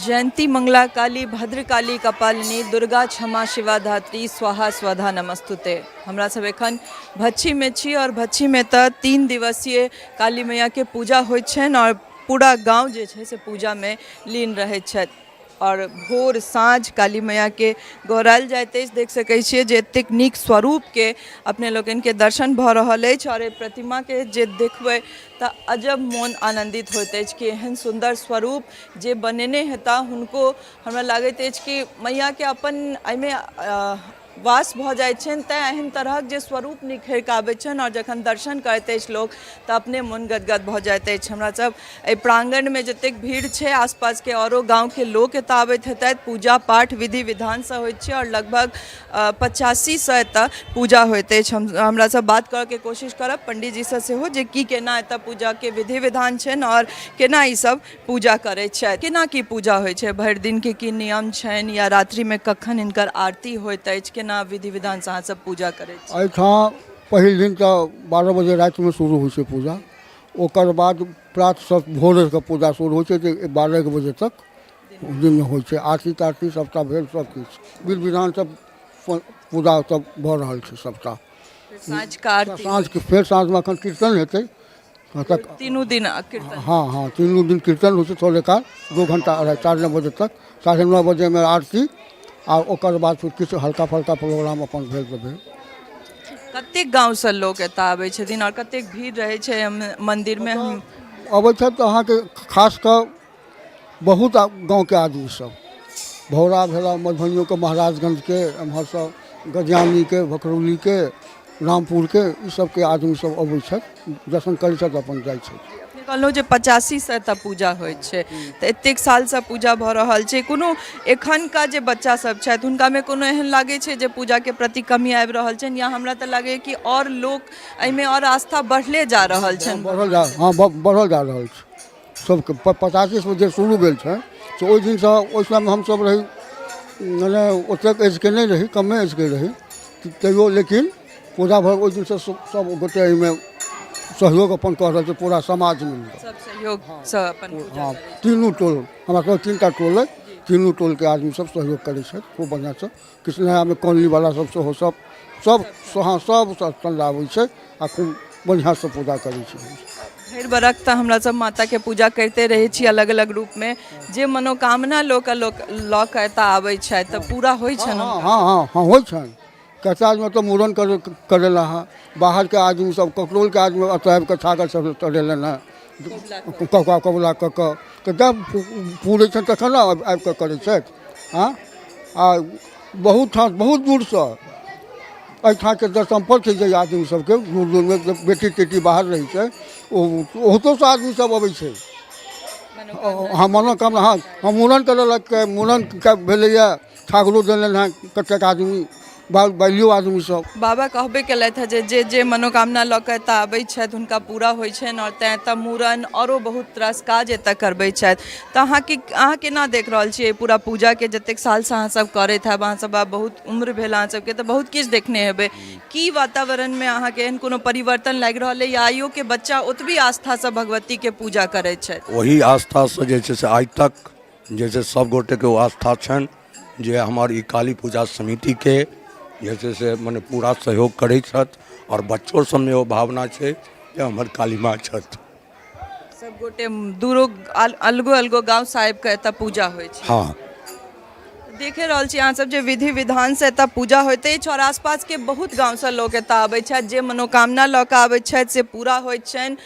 जयंती मंगला काली भद्रकाली कपालिनी दुर्गा क्षमा शिवा धात्री स्वाहा स्वधा नमस्तुते। हमरा सब एखन भच्छीमे छी और भच्छीमे तऽ 3 दिवसीय काली मैयाके पूजा होइ छनि और पूरा गाँव जे छै से पूजामे लीन रहै छथि और भोर साँझ काली मैयाके गोहरायल जाइत अछि। देख सकै छियै जे एतेक नीक स्वरूपके अपने लोकनिके दर्शन भऽ रहल अछि और एहि प्रतिमाके जे देखबै तऽ अजब मोन आनन्दित होइत अछि कि एहन सुन्दर स्वरूप जे बनेने हेता हुनको हमरा लागैत अछि कि मैयाके अपन एहिमे वास भऽ जाइत छनि, तैँ एहन तरहक जे स्वरूप निखरि कऽ आबैत छनि आओर जखन दर्शन करैत अछि लोक तऽ अपने मोन गदगद भऽ जाइत अछि। हमरा सब एहि प्राङ्गणमे जतेक भीड़ छै आसपासके आओरो गाँवके लोक एतऽ आबैत हेतथि। पूजा पाठ विधि विधानसँ होइत छै आओर लगभग 8500 एतऽ पूजा होइत अछि। हमरा सब बात करऽके कोशिश करब पण्डीजीसँ सेहो जे की केना एतऽ पूजाके विधि विधान छनि आओर केना ई सब पूजा करै छथि, केना की पूजा होइ छै, भरि दिनके की नियम छनि या रात्रिमे कखन हिनकर आरती होइत अछि, केना विधि विधानसँ अहाँ सब पूजा करै छी? एहिठाम पहिल दिन तऽ 12 बजे रातिमे शुरू होइ छै पूजा, ओकर बाद प्रातसँ भोरेके पूजा शुरू होइ छै जे 12 1 बजे तक दिनमे होइ छै। आरती तारती सबटा भेल, सब किछु विध विधान सब पूजा सब भऽ रहल छै सबटा। साँझके आरती? साँझके, फेर साँझमे एखन कीर्तन हेतै तक। तीनू दिन कीर्तन? हँ, तीनू दिन कीर्तन होइ छै थोड़े काल, 2 घण्टा, अढ़ाइ 9:30 बजे तक। 9:30 बजेमे आरती आ ओकर बाद फेर किछु हल्का फल्का प्रोग्राम अपन भेल तऽ भेल। कतेक गाँवसँ लोक एतऽ आबै छथिन आओर कतेक भीड़ रहै छै मन्दिरमे? अबै छथि तऽ अहाँके खास कऽ बहुत गाँवके आदमीसभ, भौरा भेला मधुबनियोके, महाराजगंजके, एम्हरसँ गजियानीके, भखरौलीके, रामपुरके, ई सबके आदमीसभ अबै छथि, दर्शन करै छथि, अपन जाइ छथि। अपने कहलहुँ जे 85 सए एतऽ पूजा होइ छै, तऽ एतेक सालसँ पूजा भऽ रहल छै, कोनो एखनका जे बच्चा सब छथि हुनकामे कोनो एहन लागै छै जे पूजाके प्रति कमी आबि रहल छनि, या हमरा तऽ लागैए कि आओर लोक एहिमे आओर आस्था बढ़ले जा रहल छनि? हँ, बढ़ल जा रहल छै सबके। 85मे जे शुरू भेल छै से ओहि दिनसँ, ओहि समयमे हमसब रही, मने ओतेक एजके नहि रही, कमे एजके रही तैयो, लेकिन पूजा भऽ ओहि दिनसँ सब गोटे एहिमे सहयोग अपन कऽ रहल छै, पूरा समाज मिलके। सब सहयोगसँ अपन पूजा हँ, तीनू टोल, हमरा सबके 3टा टोल अइ, तीनू टोलके आदमी सब सहयोग करै छथि खूब बढ़िआँसँ। किछु नयामे कॉलोनीवला सब सेहो सब सब, हँ, सब चन्दा अबै छै आ खूब बढ़िआँसँ पूजा करै छै। भरि बरख तऽ हमरा सब माताके पूजा करिते रहै छी अलग अलग रूपमे, जे मनोकामना लोक लोक लऽ कऽ एतऽ आबै छथि तऽ पूरा होइ छनि? हँ, होइ छनि। कते आदमी ओतऽ मूड़न करेला हँ, बाहरके आदमी सब, ककरोलके आदमी एतऽ आबिकऽ छागर सब चढ़ेलनि हँ, कौआ कबुला कऽ कऽ, तऽ जब पुरै छनि तखन ने आबिकऽ करै छथि। हँ, आ बहुत ठाम बहुत दूरसँ एहिठामके तऽ सम्पर्क छै जे आदमी सबके दूर दूरमे बेटी तेटी बाहर रहै छै, ओ ओतहुसँ आदमी सब अबै छै। हँ, मनोकामना, हँ हँ मूड़न करेलक, मूड़न भेलैए, छागरो देलनि हँ कतेक आदमी, बालियो आदमी सब। बाबा कहबे केलथि हँ जे जे जे मनोकामना लऽ कऽ एतऽ आबै छथि हुनका पूरा होइ छनि आओर तैँ एतऽ मूड़न आओरो बहुत रास काज एतऽ करबै छथि। तऽ अहाँ केना देख रहल छियै पूरा पूजाके? जतेक सालसँ अहाँ सब करैत हैब, अहाँ सब आब बहुत उम्र भेल अहाँ सबके, तऽ बहुत किछु देखने हेबै। की वातावरणमे अहाँके एहन कोनो परिवर्तन लागि रहल अइ या आइयोके बच्चा ओतबी आस्थासँ भगवतीके पूजा करैत छथि? ओही आस्थासँ जे छै से आइ तक जे छै सब गोटेके ओ आस्था छनि जे हमर ई काली पूजा समितिके जे छै से मने पूरा सहयोग करै छथि आओर बच्चो सबमे ओ भावना छै जे हमर काली माँ छथि। सब गोटे दूरो अलगो अलगो गाँव से आबि कऽ एतऽ पूजा होइ छै? हँ। देखे रहल छी अहाँ सब जे विधि विधान से एतऽ पूजा होइत अछि आओर आसपास के बहुत गाँव से लोक एतऽ आबै छथि, जे मनोकामना लऽ कऽ आबै छथि से पूरा होइत छनि।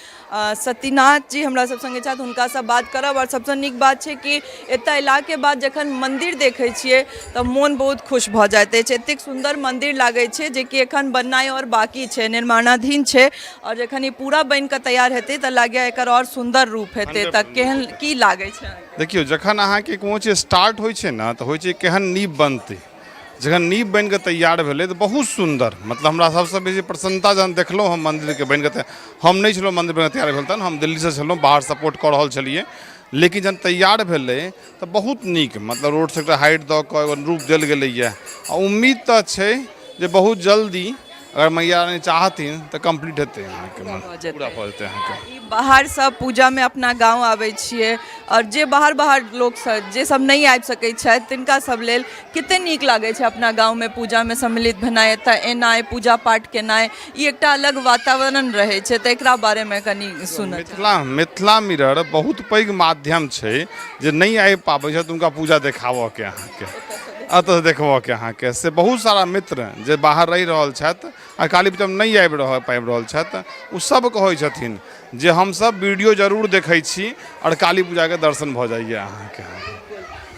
सतीनाथ जी हमरा सब संगे छथि, हुनकासँ बात करब। आओर सबसँ नीक बात छै कि एतऽ अयलाके बाद जखन मन्दिर देखै छियै तऽ मोन बहुत खुश भऽ जाइत अछि। एतेक सुन्दर मन्दिर लागै छै जेकि एखन बननाइ आओर बाँकी छै, निर्माणाधीन छै, आओर जखन ई पूरा बनि कऽ तैयार हेतै तऽ लागैए एकर आओर सुन्दर रूप हेतै। तऽ केहन की लागै छै? देखियौ, जखन अहाँके कोनो चीज स्टार्ट होइ छै ने तऽ होइ छै केहन नीव बनतै। जखन नीव बनि कऽ तैयार भेलै तऽ बहुत सुन्दर, मतलब हमरा सभसँ बेसी प्रसन्नता जहन देखलहुँ हम मन्दिरके बनि कऽ तैयार। हम नहि छलहुँ मन्दिर बनि कऽ तैयार भेल तहन, हम दिल्लीसँ छलहुँ, बाहर सपोर्ट कऽ रहल छलियै, लेकिन जहन तैयार भेलै तऽ बहुत नीक, मतलब रोडसँ एकटा हाइट दऽ कऽ एगो रूप देल गेलैए आ उम्मीद तऽ छै जे बहुत जल्दी अगर मैया रानी चाहथिन तऽ कम्प्लीट हेतै अहाँके भऽ जेतै। पूरा भऽ जेतै अहाँके। ई बाहरसँ पूजामे अपना गाँव आबै छियै आओर जे बाहर बाहर लोकसभ जे सब नहि आबि सकै छथि तिनका सब लेल कते नीक लागै छै अपना गाँवमे पूजामे सम्मिलित भेनाइ, एतऽ एनाइ, पूजा पाठ केनाइ, ई एकटा अलग वातावरण रहै छै, तऽ एकरा बारेमे कनि सुनऽ। मिथिला मिरर बहुत पैघ माध्यम छै जे नहि आबि पाबै छथि हुनका पूजा देखाबऽके, अहाँके एतऽ देखबऽके अहाँके से बहुत सारा मित्र जे बाहर रहि रहल छथि आ काली पूजामे नहि आबि रहल पाबि रहल छथि, ओ सब कहै छथिन जे हमसब वीडियो जरूर देखै छी आओर काली पूजाके दर्शन भऽ जाइए अहाँके।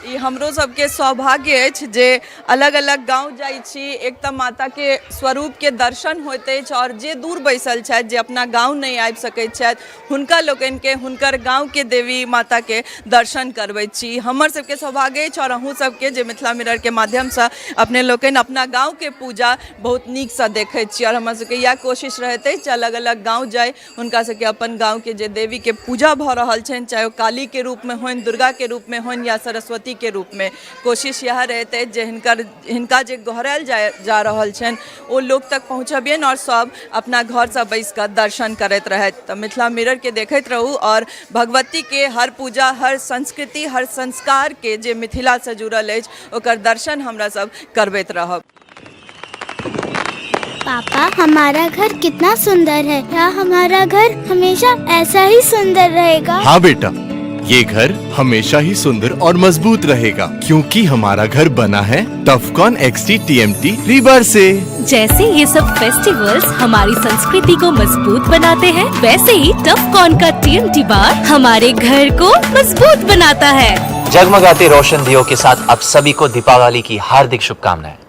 ई हमरो सबके सौभाग्य अछि जे अलग अलग गाँव जाइ छी, एक तऽ माताके स्वरूपके दर्शन होइत अछि आओर जे दूर बैसल छथि, जे अपना गाँव नहि आबि सकैत छथि, हुनका लोकनिके हुनकर गाँवके देवी माताके दर्शन करबैत छी। हमर सबके सौभाग्य अछि आओर अहूँ सबके जे मिथिला मिररके माध्यमसँ अपने लोकनि अपना गाँवके पूजा बहुत नीकसँ देखैत छी। आओर हमर सबके इएह कोशिश रहैत अछि जे अलग अलग गाँव जाइ, हुनका सबके अपन गाँवके जे देवीके पूजा भऽ रहल छनि, चाहे ओ कालीके रूपमे होइन, दुर्गाके रूपमे होइन या सरस्वतीके रूपमे, कोशिश इएह रहैत अछि जे हिनका जे गोहरायल जा रहल छनि ओ लोक तक पहुँचबियनि आओर सब अपना घरसँ बैस कऽ दर्शन करैत रहथि। तऽ मिथिला मिररके देखैत रहू आओर भगवतीके हर पूजा, हर संस्कृति, हर संस्कारके जे मिथिलासँ जुड़ल अछि ओकर दर्शन हमरा सब करबैत रहब। पापा, हमारा घर कितना सुंदर है। क्या हमारा घर हमेशा ऐसा ही सुंदर रहेगा? हाँ बेटा, ये घर हमेशा ही सुंदर और मजबूत रहेगा क्योंकि हमारा घर बना है टफकॉन एक्सटी टीएमटी रीबार से। जैसे ये सब फेस्टिवल्स हमारी संस्कृति को मजबूत बनाते हैं, वैसे ही टफकॉन का टीएमटी बार हमारे घर को मजबूत बनाता है। जगमगाते रोशन दियों के साथ आप सभी को दीपावली की हार्दिक शुभकामनाएं।